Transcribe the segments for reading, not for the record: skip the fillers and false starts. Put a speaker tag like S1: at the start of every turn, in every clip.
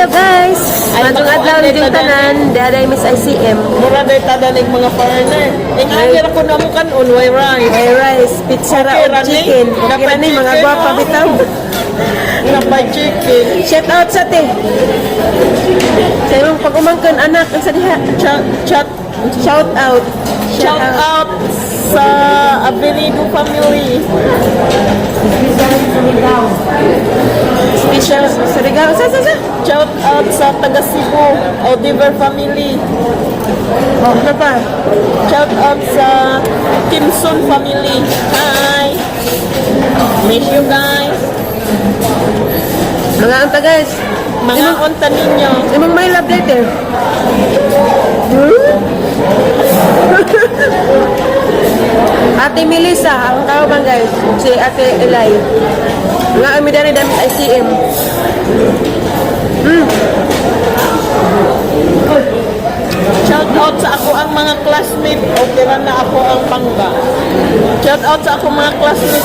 S1: Hello guys! Maayong adlaw ninyong tanan, diha Miss ICM.
S2: Mura day tadanig mga foreigner. Ing angir ako na mo kanon, way rice.
S1: May rice, pizza ra
S2: Okay
S1: og
S2: ra ni.
S1: chicken. Okay ra ni mga
S2: Napay
S1: gwapa
S2: chicken,
S1: bitaw.
S2: Napay chicken.
S1: Shout out sa te. Sa imong pag-umangkon anak ang sa diha.
S2: Chat, chat,
S1: Shout out.
S2: Shout out sa Avenido family.
S1: Special sa regalo sa sa sa.
S2: Shout out sa taga Cebu, Oliver family.
S1: Oh, ano pa?
S2: Shout out sa Kimson family. Hi! Miss you guys.
S1: Mga anta guys.
S2: Mga unta ninyo.
S1: Imong my love letter. Ate Melissa, ang tawag guys. Si Ate Eli. Nga ami dani dami sa ICM.
S2: Shout out sa ako ang mga classmate. Okay ra na ako ang pangga. Shout out sa ako mga classmate.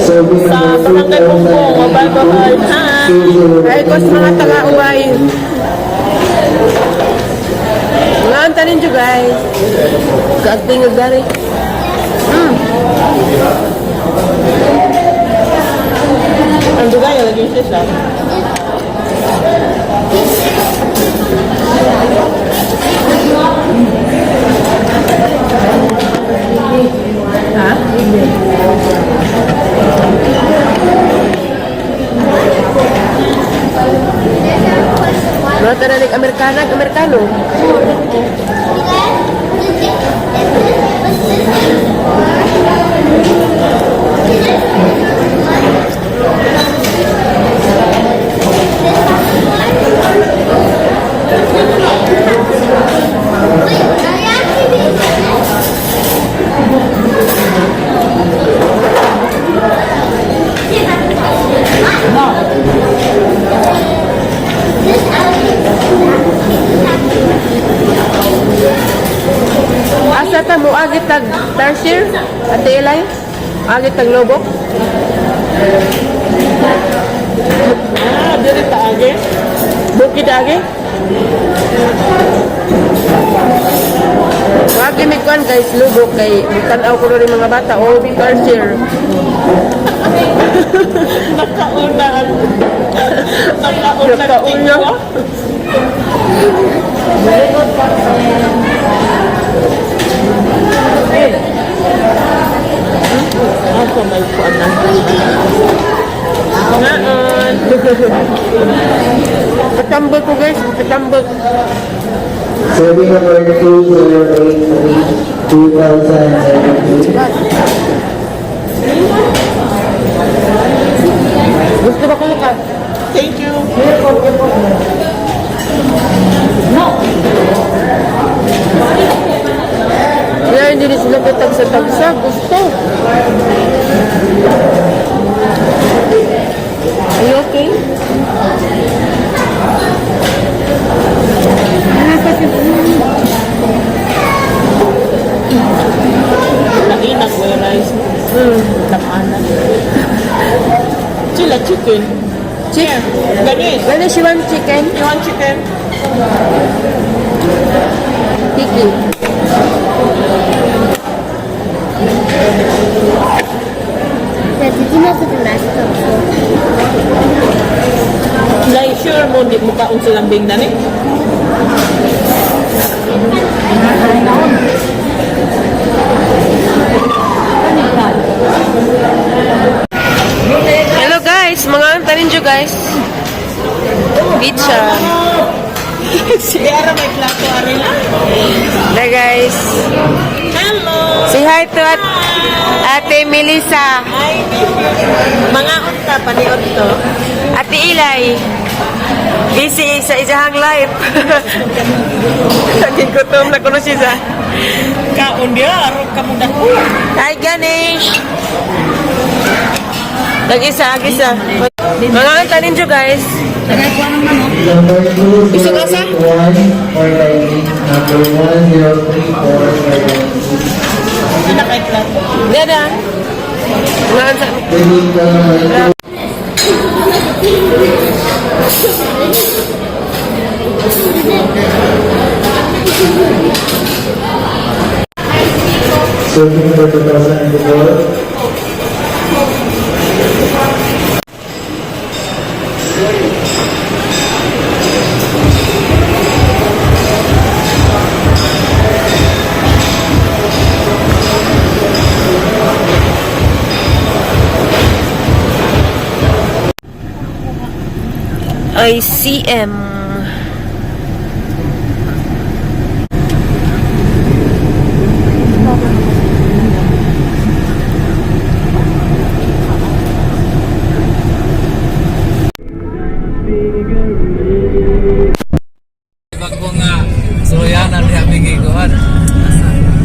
S3: Serving
S2: Sa
S3: number
S2: Barangay Bumbong, bye bye. Hi!
S1: Ay, ko sa mga taga-uway. Nga ang tanin nyo guys. Kaagting ng dari.
S2: Ang dugay lagi siya.
S1: Ha? Mga tanalig Amerikana, Amerikano. Asa ta mo agit tag Tarsier? Ate Elay? Agit tag Lobok?
S2: Ah, diri ta age.
S1: Bukid agi? Wagi mi kuan guys, lubok kay tan-aw ko rin mga bata o Tarsier.
S2: Nakauna ang nakauna
S1: Nakauna.
S2: tingwa. Ako may kuan na. Ngaon.
S1: Katambag ko guys, katambag.
S3: Serving number 2083 2017.
S1: Gusto ba ko ka?
S2: Thank you.
S1: Wala, hindi rin sila katagsa-tagsa. Gusto. Are you okay?
S2: Nainag way rice. Tamanan. Sila chicken.
S1: Chicken.
S2: Ganis.
S1: Gani she want chicken?
S2: You want chicken?
S1: Tiki.
S4: Did you know that the mask comes?
S2: Like, sure mo, di mo kaon silang bing dani?
S1: Hello guys, mga antanin nyo guys. Pizza.
S2: Di ara may plato, Arila.
S1: Hello guys.
S2: Hello!
S1: Say hi to Ate Melissa.
S2: Hi, mga unta, paniod to.
S1: Ate Ilay. Busy sa isahang life. Lagi gutom na kuno siya sa.
S2: Kaon dia, arog ka mo dako.
S1: Hi Ganesh. Nag-isa, ag-isa. Mga antanin nyo guys.
S3: Number
S1: Gusto ka sa?
S3: 2081 for dining. Number 1034 for dining.
S2: Sila kay plato.
S1: Dada. Mga anta.
S3: Serving number 2. Serving for 2024.
S1: ICM.
S5: Bago nga, so yan ang diha gikuhan.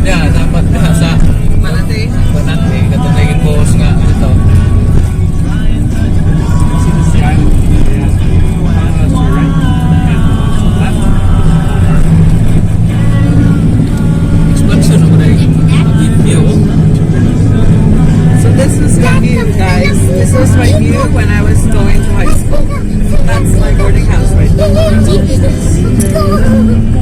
S5: Ya, dapat na sa Manate. Manate, katong naging post nga ito. Expansion mo na yung video.
S6: So this was my view, guys. This was my view when I was going to high school. That's my boarding house right there.
S4: Let's go.